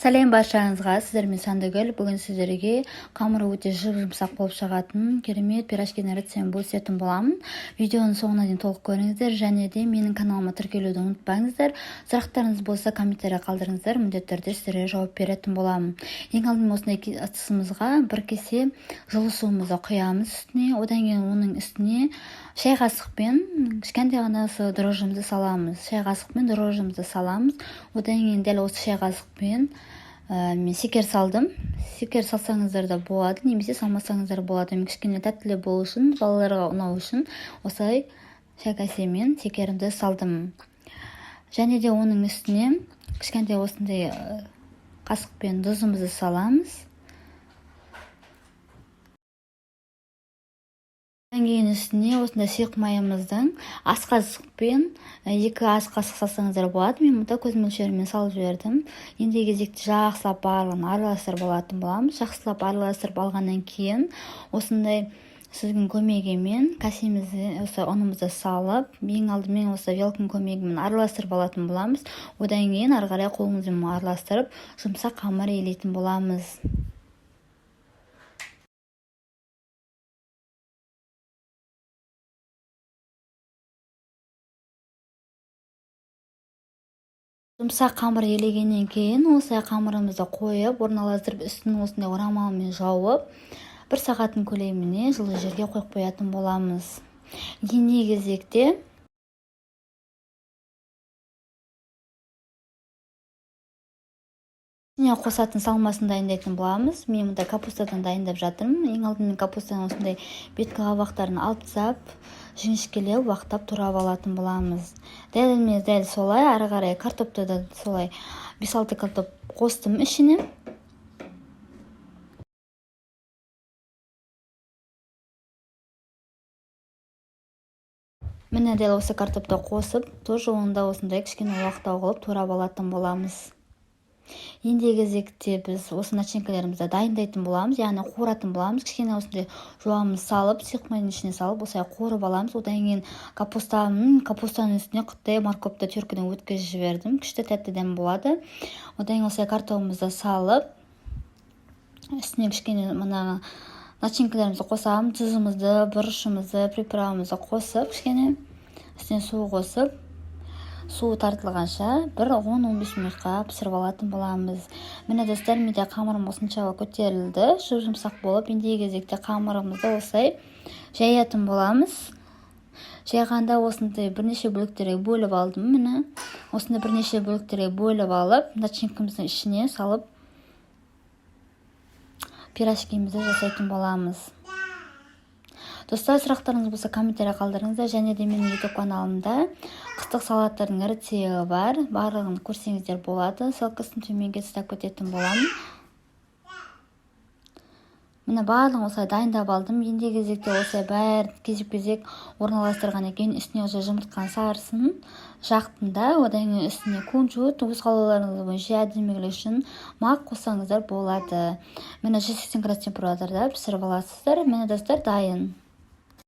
Сәлем баршаңызға, сіздермен Сандыгүл. Бүгін сіздерге қамыры өте жұп-жұмсақ болып шығатын керемет пирожкидің рецептін бөлісетін боламын. Видеоның соңына дейін толық көріңіздер және де менің каналыма тіркелуді ұмытпаңыздар. Сұрақтарыңыз болса, комментария қалдырыңыздар, міндетті түрде сіздерге жауап беретін боламын. Ең алдымен осындай ыдысымызға бір кесе жылы суымызды құямыз үстіне, одан кейін оның үстіне шай қасықпен кішкентай ғана осы дрожжімізді саламыз. Шай қасықпен дрожжімізді саламыз. Одан кейін дәл осы шай қасықпен мен шекер салдым. Шекер салсаңыздар да болады, немесе салмасаңыздар болады. Мен кішкене тәттілеу болу үшін, балаларға ұнау үшін осылай шай кәсемен шекерімді салдым. Және де оның үстіне кішкентай осындай қасықпен тұзымызды саламыз. Одан кейін үстіне осындай сұйық майымыздың ас қасықпен 2 ас қасық салсаңыздар болады. Мен мұнда көз мөлшерімен салып жібердім. Енді кезекте жақсылап барлығын араластырып алатын боламыз. Жақсылап араластырып алғаннан кейін осындай сүзгінің көмегімен кәсемізді, осы ұнымызды салып, ең алдымен осы вилканың көмегімен араластырып алатын боламыз. Одан кейін ары қарай қолымызбен араластырып, жұмсақ қамыр илейтін боламыз. Жұмсақ қамыр елегеннен кейін осылай қамырымызды қойып, орналастырып, үстін осындай орамалмен жауып, бір сағаттың көлеміне жылы жерге қойып қоятын боламыз. Енді кезекте үстіне қосатын салмасын дайындайтын боламыз. Мен мұнда капустадан дайындап жатырмын. Ең алдымен капустаның осындай беткі қабақтарын алып тастап, жіңішкелеп уақтап турап алатын боламыз. Дәл дәл солай ары қарай картопты да солай 5-6 картоп қостым ішіне. Міне, дәл осы картопты қосып, тоже оны да осындай кішкене уақтау қылып турап алатын боламыз. Енді кезекте біз осы начинкаларымызды дайындайтын боламыз, яғни қуыратын боламыз. Кішкене осындай жуамыз салып, сұйық майдың ішіне салып, осылай қуырып аламыз. Одан кейін капустаның үстіне құттай морковьты теркіден өткізіп жібердім. Күшті тәтті дәм болады. Одан кейін осылай картогымызды салып, үстіне кішкене мына начинкаларымызды қосамыз, тұзымызды, бұрышымызды, приправамызды қосып, кішкене үстіне су қосып, суы тартылғанша бір 10-15 минутқа пісіріп алатын боламыз. Міне, достар, менде қамырым осынша көтерілді, жұп-жұмсақ болып. Ендігі кезекте қамырымызды осылай жаятын боламыз. Жайғанда осындай бірнеше бөліктерге бөліп алдым. Міне, осындай бірнеше бөліктерге бөліп алып, начинкамыздың ішіне салып, пирожкимізді жасайтын боламыз. Достар, сұрақтарыңыз болса, комментария қалдырыңыздар. Және де менің YouTube каналымда қыстық салаттардың рецепті бар, барлығын көрсеңіздер болады. Ссылкасын төменге тастап кететін боламын. Міне, барлығын осылай дайындап алдым. Ендігі кезекте осылай бәрін кезек-кезек орналастырғаннан кейін үстіне уже жұмыртқаның сарысын жақтым да, одан кейін үстіне кунжут, өз қалауларыңыз бойынша әдемілік үшін мақ қоссаңыздар болады. Міне, 180 градус температурада пісіріп аласыздар. Міне, достар, дайын.